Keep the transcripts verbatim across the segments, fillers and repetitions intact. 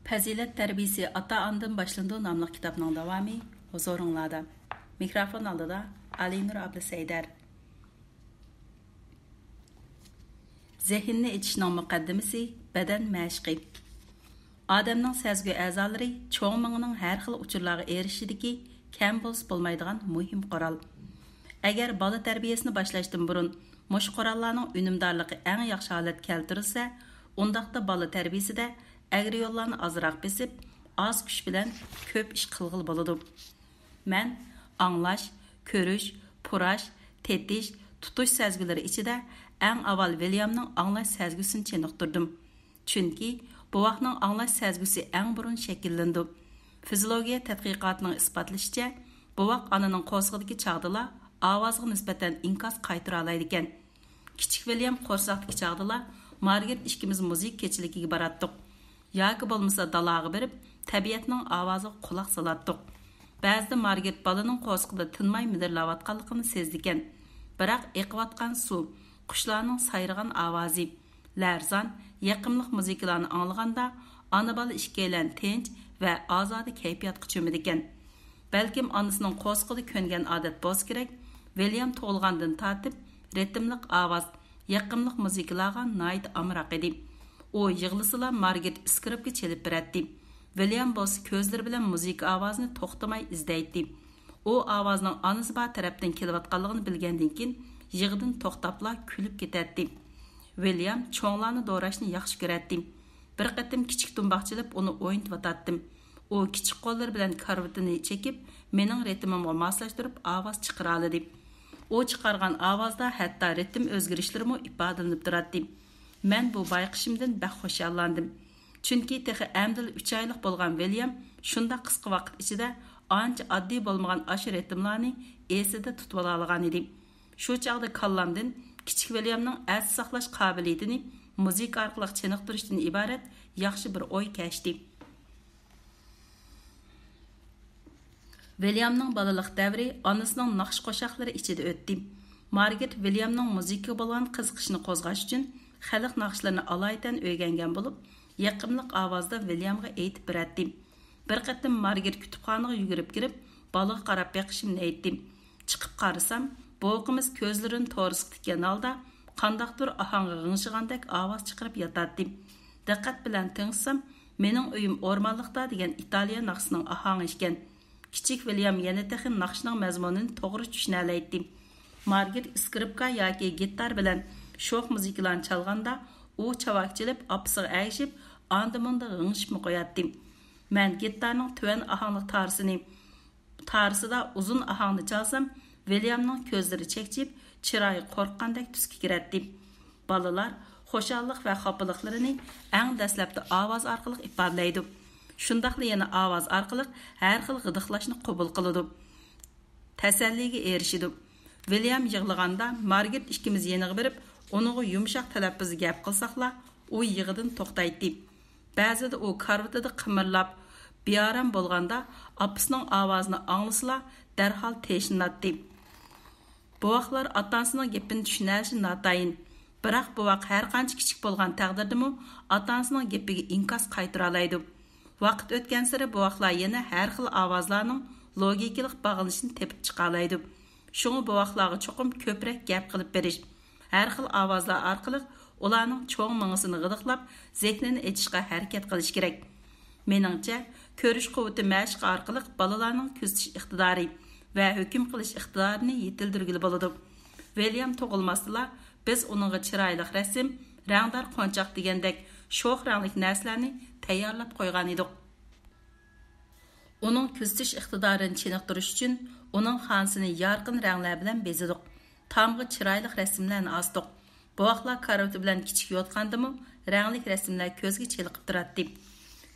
پەزىلەت تەربىيىسى ئاتا-ئانىدىن باشلىنىدۇ ناملىق كىتابنىڭ داۋامى ھۇزۇرۇڭلاردا. مىكروفون ئالدىدا ئالىنۇر ئابلىسەيدەر. زېھىننى ئېچىشنىڭ مۇقەددىمىسى بەدەن مەشقى. ئادەمنىڭ سەزگۈ ئەزالىرى چوڭ مېڭىنىڭ ھەر خىل ئۇچۇرلارغا ئېرىشىشىدىكى كەم بولسا بولمايدىغان مۇھىم قورال. ئەگەر بالا تەربىيەسىنى باشلاشتىن بۇرۇن مۇشۇ قوراللارنىڭ ئۈنۈمدارلىقى ئەڭ ياخشى ھالەتكە كەلتۈرۈلسە، ئۇنداقتا بالا تەربىيىسىدە ئەگرى يوللارنى ئازراق بېسىپ، ئاز كۈچ بىلەن كۆپ ئىش قىلغىلى بولىدۇ. مەن ئاڭلاش، كۆرۈش، پۇراش، تېتىش، تۇتۇش سەزگۈلىرى ئىچىدە ئەڭ ئاۋۋال ۋىليامنىڭ ئاڭلاش سەزگۈسىنى چېنىقتۇردۇم. چۈنكى بوۋاقنىڭ ئاڭلاش سەزگۈسى ئەڭ بۇرۇن شەكىللىنىدۇ. فىزىولوگىيە تەتقىقاتىنىڭ ئىسپاتلىشىچە، بوۋاق ئانىنىڭ قورسىقىدىكى چاغدىلا ئاۋازغا نىسبەتەن ئىنكاس قايتۇرالايدىكەن. كىچىك ۋىليام قورساقتىكى چاغدىلا مارگرېت ئىككىمىز مۇزىكا كېچىلىكىگە باراتتۇق. ياكى بولمىسا دالاغا بېرىپ، تەبىئەتنىڭ ئاۋازىغا قۇلاق سالاتتۇق. بەزىدە مارگرېت بالىنىڭ قورسىقىدا تىنماي مىدىرلاۋاتقانلىقىنى سېزىدىكەن. بىراق ئېقىۋاتقان سۇ، قۇشلارنىڭ سايرىغان ئاۋازى، لەرزان، يېقىملىق مۇزىكىلارنى ئاڭلىغاندا، ئانا-بالا ئىككىيلەن تىنچ ۋە ئازادە كەيپىياتقا چۆمىدىكەن. بەلكىم ئانىسىنىڭ قورسىقىدا كۆنگەن ئادەت بولسا كېرەك، ۋىليام تۇغۇلغاندىن تارتىپ رىتىملىق ئاۋاز، يېقىملىق مۇزىكىلارغا ناھايىتى ئامراق ئىدى. ئۇ يىغلىسىلا مارگرېت ئىسكرىپكا چېلىپ بېرەتتى. ۋىليام بولسا كۆزلىرى بىلەن مۇزىكا ئاۋازىنى توختىماي ئىزدەيتتى. ئۇ ئاۋازنىڭ ئانىسى بار تەرەپتىن كېلىۋاتقانلىقىنى بىلگەندىن كېيىن، يىغىدىن توختاپلا كۈلۈپ كېتەتتى. ۋىليام چوڭلارنى دوراشنى ياخشى كۆرەتتى. بىر قېتىم كىچىك دۇمباق چېلىپ، ئۇنى ئوينىتىۋاتاتتىم. ئۇ كىچىك قوللىرى بىلەن كارىۋىتىنى چېكىپ، مېنىڭ رىتىمىمغا ماسلاشتۇرۇپ ئاۋاز چىقىرالىدى. ئۇ چىقارغان ئاۋازدا ھەتتا رىتىم ئۆزگىرىشلىرىمۇ ئىپادىلىنىپ تۇراتتى. مەن بۇ بايقىشىمدىن بەك خۇشاللاندىم. چۈنكى تېخى ئەمدىلا ئۈچ ئايلىق بولغان ۋىليام شۇنداق قىسقا ۋاقىت ئىچىدە ئانچە ئاددىي بولمىغان ئاشۇ رىتىملارنى ئېسىدە تۇتۇۋالالىغانىدى. شۇ چاغدا كاللامدىن كىچىك ۋىليامنىڭ ئەستە ساقلاش قابىلىيىتىنى مۇزىكا ئارقىلىق چېنىقتۇرۇشتىن ئىبارەت ياخشى بىر ئوي كەچتى. ۋىليامنىڭ بالىلىق دەۋرى ئانىسىنىڭ ناخشا قوشاقلىرى ئىچىدە ئۆتتى. مارگرېت ۋىليامنىڭ مۇزىكىغا بولغان قىزىقىشىنى قوزغاش ئۈچۈن خەلق ناخشىلىرىنى ئالايىتەن ئۆگەنگەن بولۇپ، يېقىملىق ئاۋازدا ۋىليامغا ئېيتىپ بېرەتتى. بىر قېتىم مارگرېت كۇتۇپخانىغا يۈگۈرۈپ كىرىپ، بالىغا قاراپ بېقىشىمنى ئېيتتى. چىقىپ قارىسام، بوۋىقىمىز كۆزلىرىنى تورۇسقا تىككەن ھالدا قانداقتۇر ئاھاڭغا غىڭشىغاندەك ئاۋاز چىقىرىپ ياتاتتى. دىققەت بىلەن تىڭشىسام، مېنىڭ ئۆيۈم ئورمانلىقتا دېگەن ئىتالىيە ناخشىسىنىڭ ئاھاڭى ئىكەن. كىچىك ۋىليام يەنە تېخى ناخشىنىڭ مەزمۇنىنى توغرا چۈشىنەلەيتتى. مارگرېت ئىسكرىپكا ياكى گىتار بىلەن شوخ مۇزىكىلارنى چالغاندا، ئۇ چاۋاك چېلىپ، ئاپىسىغا ئەگىشىپ، ئاندا-مۇندا غىڭشىپمۇ قوياتتى. مەن گىتارنىڭ تۆۋەن ئاھاڭلىق تارىسىنى، تارىسىدا ئۇزۇن ئاھاڭنى چالسام، ۋىليامنىڭ كۆزلىرى چەكچىيىپ، چىرايى قورققاندەك تۈسكە كىرەتتى. بالىلار خۇشاللىق ۋە خاپىلىقلىرىنى ئەڭ دەسلەپتە ئاۋاز ئارقىلىق ئىپادىلەيدۇ. شۇنداقلا يەنە ئاۋاز ئارقىلىق ھەر خىل غىدىقلاشنى قوبۇل قىلىدۇ. تەسەللىگە ئېرىشىدۇ. ۋىليام يىغلىغاندا، مارگرېت ئىككىمىز يېنىغا بېرىپ، ئۇنىڭغا يۇمشاق تەلەپپۇزدا گەپ قىلساقلا، ئۇ يىغىدىن توختايتتى. بەزىدە ئۇ كارىۋىتىدا قىمىرلاپ، بىئارام بولغاندا، ئاپىسىنىڭ ئاۋازىنى ئاڭلىسىلا، دەرھال تىنچلىناتتى. بوۋاقلار ئاتا-ئانىسىنىڭ گېپىنى چۈشىنەلىشى ناتايىن. بىراق بوۋاق ھەرقانچە كىچىك بولغان تەقدىردىمۇ، ئاتا-ئانىسىنىڭ گېپىگە ئىنكاس قايتۇرالايدۇ. ۋاقىت ئۆتكەنسېرى بوۋاقلار يەنە ھەر خىل ئاۋازلارنىڭ لوگىكىلىق باغلىنىشىنى تېپىپ چىقالايدۇ. شۇڭا بوۋاقلارغا چوقۇم كۆپرەك گەپ قىلىپ بېرىش، ھەر خىل ئاۋازلار ئارقىلىق ئۇلارنىڭ چوڭ مېڭىسىنى غىدىقلاپ، زېھنىنى ئېچىشقا ھەرىكەت قىلىش كېرەك. مېنىڭچە، كۆرۈش قۇۋۋىتى مەشىق ئارقىلىق بالىلارنىڭ كۆزىتىش ئىقتىدارى ۋە ھۆكۈم قىلىش ئىقتىدارىنى يېتىلدۈرگىلى بولىدۇ. ۋىليام تۇغۇلماستىلا، بىز ئۇنىڭغا چىرايلىق رەسىم، رەڭدار قونچاق دېگەندەك شوخ رەڭلىك نەرسىلەرنى تەييارلاپ قويغانىدۇق. ئۇنىڭ كۆزىتىش ئىقتىدارىنى چېنىقتۇرۇش ئۈچۈن ئۇنىڭ خانىسىنى يارقىن رەڭلەر بىلەن بېزىدۇق. تامغا چىرايلىق رەسىملەرنى ئاستۇق. بوۋاقلار كارىۋىتى بىلەن كىچىك يوتقاندىمۇ رەڭلىك رەسىملەر كۆزگە چېلىقىپ تۇراتتى.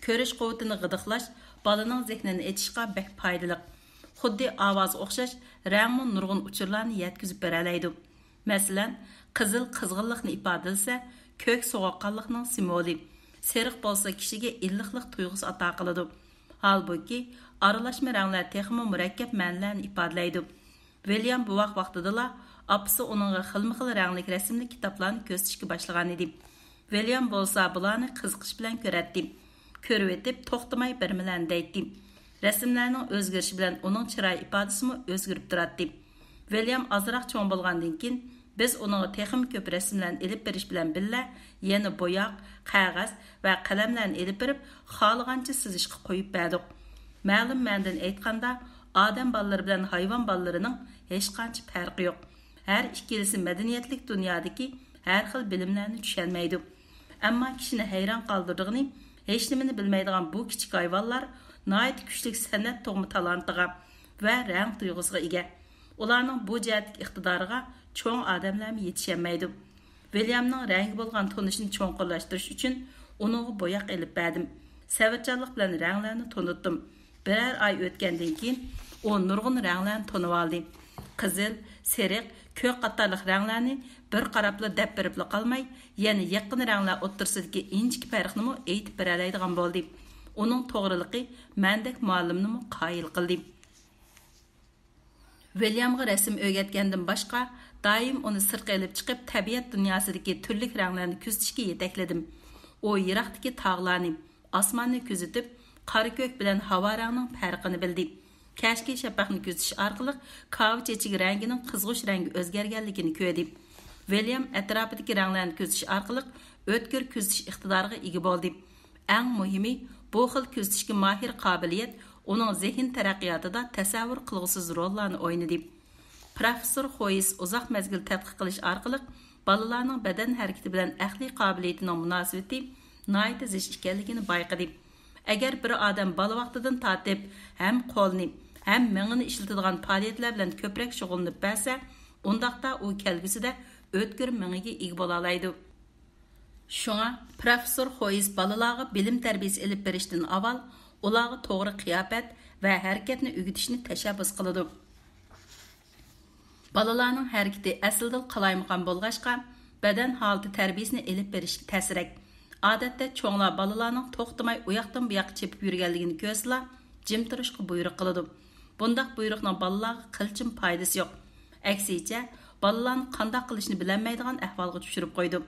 كۆرۈش قۇۋۋىتىنى غىدىقلاش بالىنىڭ زېھنىنى ئېچىشقا بەك پايدىلىق. خۇددى ئاۋازغا ئوخشاش، رەڭمۇ نۇرغۇن ئۇچۇرلارنى يەتكۈزۈپ بېرەلەيدۇ. مەسىلەن، قىزىل قىزغىنلىقنى ئىپادىلىسە، كۆك سوغۇققانلىقنىڭ سىمۋولى، سېرىق بولسا كىشىگە ئىللىقلىق تۇيغۇسى ئاتا قىلىدۇ. ھالبۇكى، ئارىلاشما رەڭلەر تېخىمۇ مۇرەككەپ مەنىلەرنى ئىپادىلەيدۇ. ۋىليام بوۋاق ۋاقتىدىلا ئاپىسى ئۇنىڭغا خىلمۇ خىل رەڭلىك رەسىملىك كىتابلارنى كۆرسىتىشكە باشلىغانىدى. ۋىليام بولسا بۇلارنى قىزىقىش بىلەن كۆرەتتى. كۆرۈۋېتىپ، توختىماي بىرمىلەرنى دەيتتى. رەسىملەرنىڭ ئۆزگىرىشى بىلەن ئۇنىڭ چىراي ئىپادىسىمۇ ئۆزگىرىپ تۇراتتى. ۋىليام ئازراق چوڭ بولغاندىن كېيىن، بىز ئۇنىڭغا تېخىمۇ كۆپ رەسىملەرنى ئېلىپ بېرىش بىلەن بىللە، يەنە بوياق، قەغەز ۋە قەلەملەرنى ئېلىپ بېرىپ، خالىغانچە سىزىشقا قويۇپ بەردۇق. مەلۇم مەنىدىن ئېيتقاندا، ئادەم بالىلىرى بىلەن ھايۋان بالىلىرىنىڭ ھېچقانچە پەرقى يوق. ھەر ئىككىلىسى مەدەنىيەتلىك دۇنيادىكى ھەر خىل بىلىملەرنى چۈشەنمەيدۇ. ئەمما كىشىنى ھەيران قالدۇرىدىغىنى، ھېچنېمىنى بىلمەيدىغان بۇ كىچىك ھايۋانلار ناھايىتى كۈچلۈك سەنئەت تۇغما تالانتىغا ۋە رەڭ تۇيغۇسىغا ئىگە. ئۇلارنىڭ بۇ جەھەتتىكى ئىقتىدارىغا چوڭ ئادەملەرمۇ يېتىشەلمەيدۇ. ۋىليامنىڭ رەڭگە بولغان تونۇشىنى چوڭقۇرلاشتۇرۇش ئۈچۈن ئۇنىڭغا بوياق ئېلىپ بەردىم. سەۋرچانلىق بىلەن رەڭلەرنى تونۇتتۇم. بىرەر ئاي ئۆتكەندىن كېيىن ئۇ نۇرغۇن رەڭلەرنى تونۇۋالدى. قىزىل، سېرىق، كۆك قاتارلىق رەڭلەرنى بىر قاراپلا دەپ بېرىپلا قالماي، يەنە يېقىن رەڭلەر ئوتتۇرىسىدىكى ئىنچىكە پەرقنىمۇ ئېيتىپ بېرەلەيدىغان بولدى. ئۇنىڭ توغرىلىقى مەندەك مۇئەللىمنىمۇ قايىل قىلدى. ۋىليامغا رەسىم ئۆگەتكەندىن باشقا، دائىم ئۇنى سىرتقا ئېلىپ چىقىپ، تەبىئەت دۇنياسىدىكى تۈرلۈك رەڭلەرنى كۆزىتىشكە يېتەكلىدىم. ئۇ يىراقتىكى تاغلارنى، ئاسماننى كۆزىتىپ، قارا كۆك بىلەن ھاۋا رەڭنىڭ پەرقىنى بىلدى. كەچكى شەپەقنى كۆزىتىش ئارقىلىق كاۋا چېچىكى رەڭگىنىڭ قىزغۇچ رەڭگە ئۆزگەرگەنلىكىنى كۆردى. ۋىليام ئەتراپىدىكى رەڭلەرنى كۆزىتىش ئارقىلىق ئۆتكۈر كۆزىتىش ئىقتىدارىغا ئىگە بولدى. ئەڭ مۇھىمى، بۇ خىل كۆزىتىشكە ماھىر قابىلىيەت ئۇنىڭ زېھىن تەرەققىياتىدا تەسەۋۋۇر قىلغۇسىز روللارنى ئوينىدى. پروفېسسور خويس ئۇزاق مەزگىل تەتقىق قىلىش ئارقىلىق بالىلارنىڭ بەدەن ھەرىكىتى بىلەن ئەقلىي قابىلىيىتىنىڭ مۇناسىۋىتى ناھايىتى زىچ ئىكەنلىكىنى بايقىدى. ئەگەر بىر ئادەم بالا ۋاقتىدىن تارتىپ ھەم قولنى، ھەم مېڭىنى ئىشلىتىدىغان پائالىيەتلەر بىلەن كۆپرەك شۇغۇللىنىپ بەرسە، ئۇنداقتا ئۇ كەلگۈسىدە ئۆتكۈر مېڭىگە ئىگە بولالايدۇ. شۇڭا پروفېسسور خويس بالىلارغا بىلىم تەربىيىسى ئېلىپ بېرىشتىن ئاۋۋال ئۇلارغا توغرا قىياپەت ۋە ھەرىكەتنى ئۆگىتىشنى تەشەببۇس قىلىدۇ. بالىلارنىڭ ھەرىكىتى ئەسلىدىلا قالايمىقان بولغاچقا، بەدەن ھالىتى تەربىيىسىنى ئېلىپ بېرىش تەسرەك. ئادەتتە چوڭلار بالىلارنىڭ توختىماي ئۇياقتىن بۇياققا چېپىپ يۈرگەنلىكىنى كۆرسىلا، جىم تۇرۇشقا بۇيرۇق قىلىدۇ. بۇنداق بۇيرۇقنىڭ بالىلارغا قىلچىمۇ پايدىسى يوق. ئەكسىچە، بالىلارنى قانداق قىلىشنى بىلەلمەيدىغان ئەھۋالغا چۈشۈرۈپ قويىدۇ.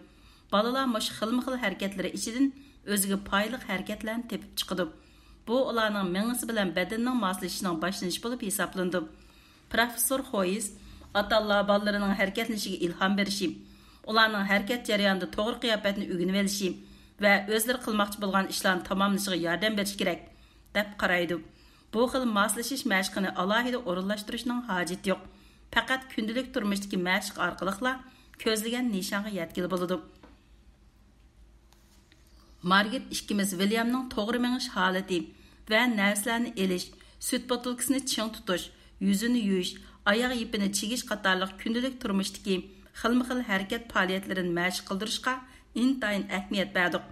بالىلار مۇشۇ خىلمۇ خىل ھەرىكەتلىرى ئىچىدىن ئۆزىگە پايدىلىق ھەرىكەتلەرنى تېپىپ چىقىدۇ. بۇ ئۇلارنىڭ مېڭىسى بىلەن بەدىنىنىڭ ماسلىشىشىنىڭ باشلىنىشى بولۇپ ھېسابلىنىدۇ. پروفېسسور خويس، ئاتا-ئانىلار بالىلىرىنىڭ ھەرىكەتلىنىشىگە ئىلھام بېرىشى، ئۇلارنىڭ ھەرىكەت جەريانىدا توغرا قىياپەتنى ئۆگىنىۋېلىشى ۋە ئۆزلىرى قىلماقچى بولغان ئىشلارنى تاماملىشىغا ياردەم بېرىشى كېرەك، دەپ قارايدۇ. بۇ خىل ماسلىشىش مەشقىنى ئالاھىدە ئورۇنلاشتۇرۇشنىڭ ھاجىتى يوق. پەقەت كۈندىلىك تۇرمۇشتىكى مەشىق ئارقىلىقلا كۆزلىگەن نىشانغا يەتكىلى بولىدۇ. مارگېت ئىككىمىز ۋىليامنىڭ توغرا مېڭىش ھالىتى ۋە نەرسىلەرنى ئېلىش، سۈت بوتۇلكىسىنى چىڭ تۇتۇش، يۈزىنى يۇيۇش، ئاياغ يىپىنى چىگىش قاتارلىق كۈندىلىك تۇرمۇشتىكى خىلمۇ خىل ھەرىكەت پائالىيەتلىرىنى مەشىق قىلدۇرۇشقا ئىنتايىن ئەھمىيەت بەردۇق.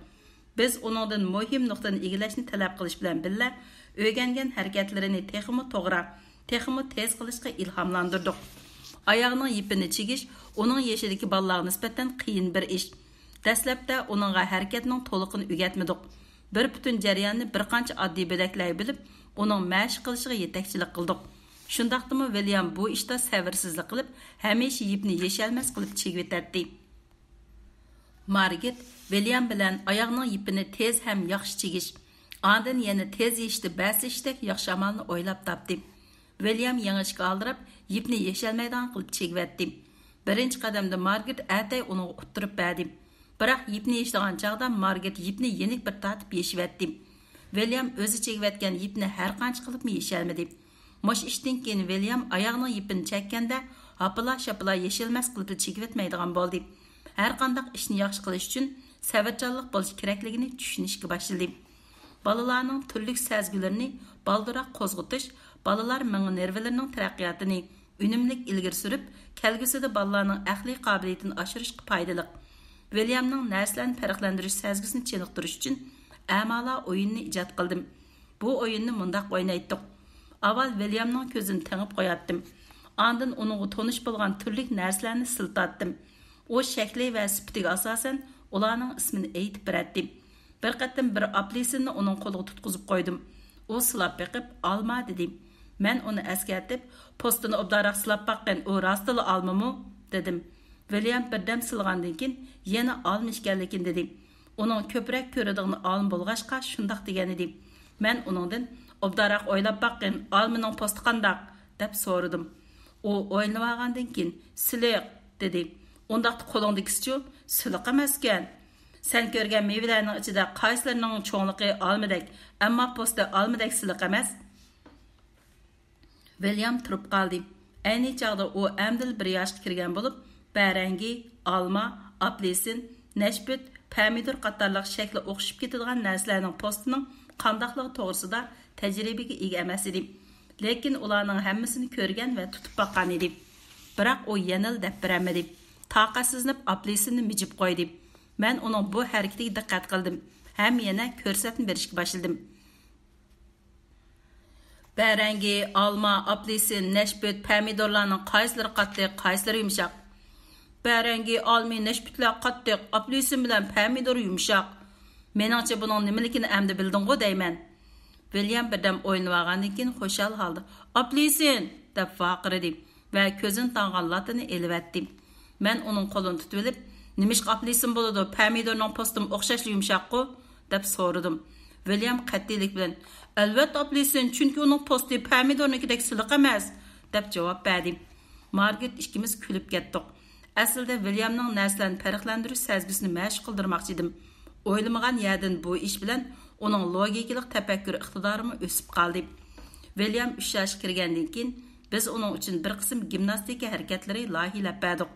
بىز ئۇنىڭدىن مۇھىم نۇقتىنى ئىگىلەشنى تەلەپ قىلىش بىلەن بىللە، ئۆگەنگەن ھەرىكەتلىرىنى تېخىمۇ توغرا، تېخىمۇ تېز قىلىشقا ئىلھاملاندۇردۇق. ئاياغنىڭ يىپىنى چىگىش ئۇنىڭ يېشىدىكى بالىلارغا نىسبەتەن قىيىن بىر ئىش. دەسلەپتە ئۇنىڭغا ھەرىكەتنىڭ تولۇقىنى ئۆگەتمىدۇق. بىر پۈتۈن جەرياننى بىر قانچە ئاددىي بۆلەكلەرگە بۆلۈپ، ئۇنىڭ مەشىق قىلىشىغا يېتەكچىلىك قىلدۇق. شۇنداقتىمۇ ۋىليام بۇ ئىشتا سەۋرسىزلىك قىلىپ، ھەمىشە يىپنى يېشەلمەس قىلىپ چىگىۋېتەتتى. مارگېت ۋىليام بىلەن ئاياغنىڭ يىپىنى تېز ھەم ياخشى چىگىش، ئاندىن يەنە تېز يېشىشتا بەسلىشىشتەك ياخشى ئامالنى ئويلاپ تاپتى. ۋىليام يېڭىشكە ئالدىراپ، يىپنى يېشەلمەيدىغان قىلىپ چىگىۋەتتى. بىرىنچى قەدەمدە مارگېت ئەتەي ئۇنىڭغا ئۇتتۇرۇپ بەردى. بىراق يىپنى يېشىدىغان چاغدا مارگېت يىپنى يېنىك بىر تارتىپ يېشىۋەتتى. ۋىليام ئۆزى چىگىۋەتكەن يىپنى ھەرقانچە قىلىپمۇ يېشەلمىدى. مۇشۇ ئىشتىن كېيىن ۋىليام ئاياغنىڭ يىپىنى چەككەندە، ھاپىلا-شاپىلا يېشىلمەس قىلىپلا چىگىۋەتمەيدىغان بولدى. ھەرقانداق ئىشنى ياخشى قىلىش ئۈچۈن سەۋرچانلىق بولۇش كېرەكلىكىنى چۈشىنىشكە باشلىدى. بالىلارنىڭ تۈرلۈك سەزگۈلىرىنى بالدۇرراق قوزغىتىش بالىلار مېڭە نېرۋىلىرىنىڭ تەرەققىياتىنى ئۈنۈملۈك ئىلگىرى سۈرۈپ، كەلگۈسىدە بالىلارنىڭ ئەقلىي قابىلىيىتىنى ئاشۇرۇشقا پايدىلىق. ۋىليامنىڭ نەرسىلەرنى پەرقلەندۈرۈش سەزگۈسىنى چېنىقتۇرۇش ئۈچۈن ئەمالا ئويۇننى ئىجاد قىلدىم. بۇ ئويۇننى مۇنداق ئوينايتتۇق. ئاۋۋال ۋىليامنىڭ كۆزىنى تېڭىپ قوياتتىم. ئاندىن ئۇنىڭغا تونۇش بولغان تۈرلۈك نەرسىلەرنى سىلتاتتىم. ئۇ شەكلى ۋە سۈپىتىگە ئاساسەن ئۇلارنىڭ ئىسمىنى ئېيتىپ بېرەتتى. بىر قېتىم بىر ئاپېلسىننى ئۇنىڭ قولىغا تۇتقۇزۇپ قويدۇم. ئۇ سىلاپ بېقىپ، «ئالما» دېدى. مەن ئۇنى ئەسكەرتىپ، «پوستىنى ئوبدانراق سىلاپ باققىن، ئۇ راستتىنلا ئالمىمۇ؟» دېدىم. ۋىليام بىردەم سىلىغاندىن كېيىن يەنە ئالما ئىكەنلىكىنى دېدى. ئۇنىڭ كۆپرەك كۆرىدىغىنى ئالما بولغاچقا شۇنداق دېگەنىدى. مەن ئۇنىڭدىن، ئوبدانراق ئويلاپ باققىن، ئالمىنىڭ پوستى قانداق؟ دەپ سورىدىم. ئۇ ئويلىنىۋالغاندىن كېيىن، سىلىق، دېدى. ئۇنداقتا قولۇڭدىكىسىچۇ؟ سىلىق ئەمەسكەن. سەن كۆرگەن مېۋىلەرنىڭ ئىچىدە قايسىلىرىنىڭ چوڭلۇقى ئالمىدەك، ئەمما پوستى ئالمىدەك سىلىق ئەمەس؟ ۋىليام تۇرۇپ قالدى. ئەينى چاغدا ئۇ ئەمدىلا بىر ياشقا كىرگەن بولۇپ، بەرەڭگى، ئالما، ئاپېلسىن، نەشپۈت، پەمىدۇر قاتارلىق شەكلى ئوخشىشىپ كېتىدىغان نەرسىلەرنىڭ پوستىنىڭ قانداقلىقى توغرىسىدا تەجرىبىگە ئىگە ئەمەس ئىدى. لېكىن ئۇلارنىڭ ھەممىسىنى كۆرگەن ۋە تۇتۇپ باققان ئىدى. بىراق ئۇ يەنىلا دەپ بېرەلمىدى. تاقەتسىزلىنىپ ئاپېلسىننى مىجىپ قويدى. مەن ئۇنىڭ بۇ ھەرىكىتىگە دىققەت قىلدىم ھەم يەنە كۆرسەتمە بېرىشكە باشلىدىم. بەرەڭگى، ئالما، ئاپېلسىن، نەشپۈت، پەمىدۇرلارنىڭ قايسىلىرى قاتتىق، قايسىلىرى يۇمشاق؟ بەرەڭگى، ئالما، نەشپۈتلەر قاتتىق، ئاپېلسىن بىلەن پەمىدۇر يۇمشاق. مېنىڭچە بۇنىڭ نېمىلىكىنى ئەمدى بىلدىڭغۇ دەيمەن. ۋىليام بىردەم ئويلىنىۋالغاندىن كېيىن خۇشال ھالدا، ئاپېلسىن! دەپ ۋارقىرىدى ۋە كۆزىنى تاڭغان لاتىنى ئېلىۋەتتى. مەن ئۇنىڭ قولىنى تۇتۇۋېلىپ، نېمىشقا ئاپېلسىن بولىدۇ، پەمىدۇرنىڭ پوستىمۇ ئوخشاشلا يۇمشاققۇ؟ دەپ سورىدىم. ۋىليام قەتئىيلىك بىلەن، ئەلۋەتتە ئاپېلسىن، چۈنكى ئۇنىڭ پوستى پەمىدۇرنىڭكىدەك سىلىق ئەمەس، دەپ جاۋاب بەردى. مارگرېت ئىككىمىز كۈلۈپ كەتتۇق. ئەسلىدە ۋىليامنىڭ نەرسىلەرنى پەرقلەندۈرۈش سەزگۈسىنى مەشىق قىلدۇرماقچى ئىدىم. ئويلىمىغان يەردىن بۇ ئىش بىلەن ئۇنىڭ لوگىكىلىق تەپەككۇر ئىقتىدارىمۇ ئۆسۈپ قالدى. ۋىليام ئۈچ ياشقا كىرگەندىن كېيىن، بىز ئۇنىڭ ئۈچۈن بىر قىسىم گىمناستىكا ھەرىكەتلىرى لايىھىلەپ بەردۇق.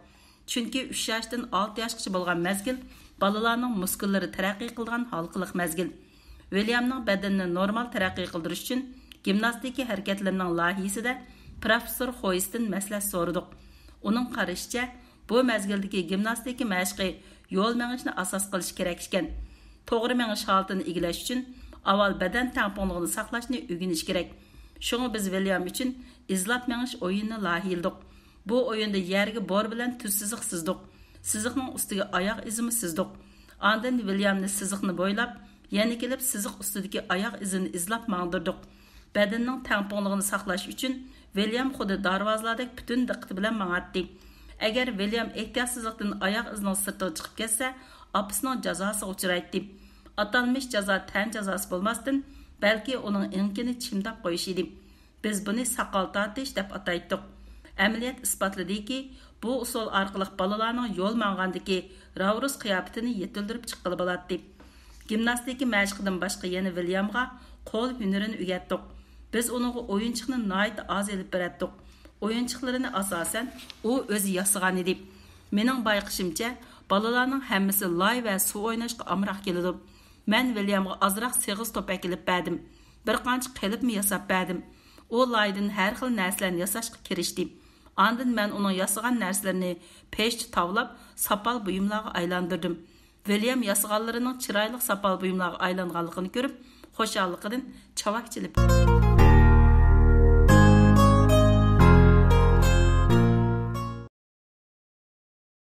چۈنكى ئۈچ ياشتىن ئالتە ياشقىچە بولغان مەزگىل بالىلارنىڭ مۇسكۇللىرى تەرەققىي قىلىدىغان ھالقىلىق مەزگىل. ۋىليامنىڭ بەدىنىنى نورمال تەرەققىي قىلدۇرۇش ئۈچۈن گىمناستىكا ھەرىكەتلىرىنىڭ لايىھىسىدە پروفېسسور خويستىن مەسلىھەت سورىدۇق. ئۇنىڭ قارىشىچە، بۇ مەزگىلدىكى گىمناستىكا مەشقى يول مېڭىشنى ئاساس قىلىش كېرەك ئىكەن. توغرا مېڭىش ھالىتىنى ئىگىلەش ئۈچۈن ئاۋۋال بەدەن تەڭپۇڭلۇقىنى ساقلاشنى ئۆگىنىش كېرەك. شۇڭا بىز ۋىليام ئۈچۈن ئىزلاپ مېڭىش ئويۇنىنى لايىھىلىدۇق. بۇ ئويۇندا يەرگە بور بىلەن تۈز سىزىق سىزدۇق. سىزىقنىڭ ئۈستىگە ئاياغ ئىزىمۇ سىزدۇق. ئاندىن ۋىليامنى سىزىقنى بويلاپ، يەنە كېلىپ سىزىق ئۈستىدىكى ئاياغ ئىزىنى ئىزلاپ ماڭدۇردۇق. بەدىنىنىڭ تەڭپۇڭلۇقىنى ساقلاش ئۈچۈن ۋىليام خۇددى دارۋازلاردەك پۈتۈن دىققىتى بىلەن ماڭاتتى. ئەگەر ۋىليام ئېھتىياتسىزلىقتىن ئاياغ ئىزىنىڭ سىرتىغا چىقىپ كەتسە، ئاپىسىنىڭ جازاسىغا ئۇچرايتتى. ئاتالمىش جازا تەن جازاسى بولماستىن، بەلكى ئۇنىڭ ئېڭىكىنى چىمداپ قويۇش ئىدى. بىز بۇنى ساقال تارتىش دەپ ئاتايتتۇق. ئەمەلىيەت ئىسپاتلىدىكى، بۇ ئۇسۇل ئارقىلىق بالىلارنىڭ يول ماڭغاندىكى راۋرۇس قىياپىتىنى يېتىلدۈرۈپ چىققىلى بولاتتى. گىمناستىكا مەشقىدىن باشقا يەنە ۋىليامغا قول ھۈنىرىنى ئۆگەتتۇق. بىز ئۇنىڭغا ئويۇنچۇقنى ناھايىتى ئاز ئېلىپ بېرەتتۇق. ئويۇنچۇقلىرىنى ئاساسەن ئۇ ئۆزى ياسىغان ئىدى. مېنىڭ بايقىشىمچە، بالىلارنىڭ ھەممىسى لاي ۋە سۇ ئويناشقا ئامراق كېلىدۇ. مەن ۋىليامغا ئازراق سېغىز توپ ئەكېلىپ بەردىم. بىر قانچە قېلىپمۇ ياساپ بەردىم. ئۇ لايدىن ھەر خىل نەرسىلەرنى ياساشقا كىرىشتى. ئاندىن مەن ئۇنىڭ ياسىغان نەرسىلىرىنى پېشچە تاۋلاپ، ساپال بۇيۇملارغا ئايلاندۇردۇم. ۋىليام ياسىغانلىرىنىڭ چىرايلىق ساپال بۇيۇملارغا ئايلانغانلىقىنى كۆرۈپ، خۇشاللىقىدىن چاۋاك چېلىپ،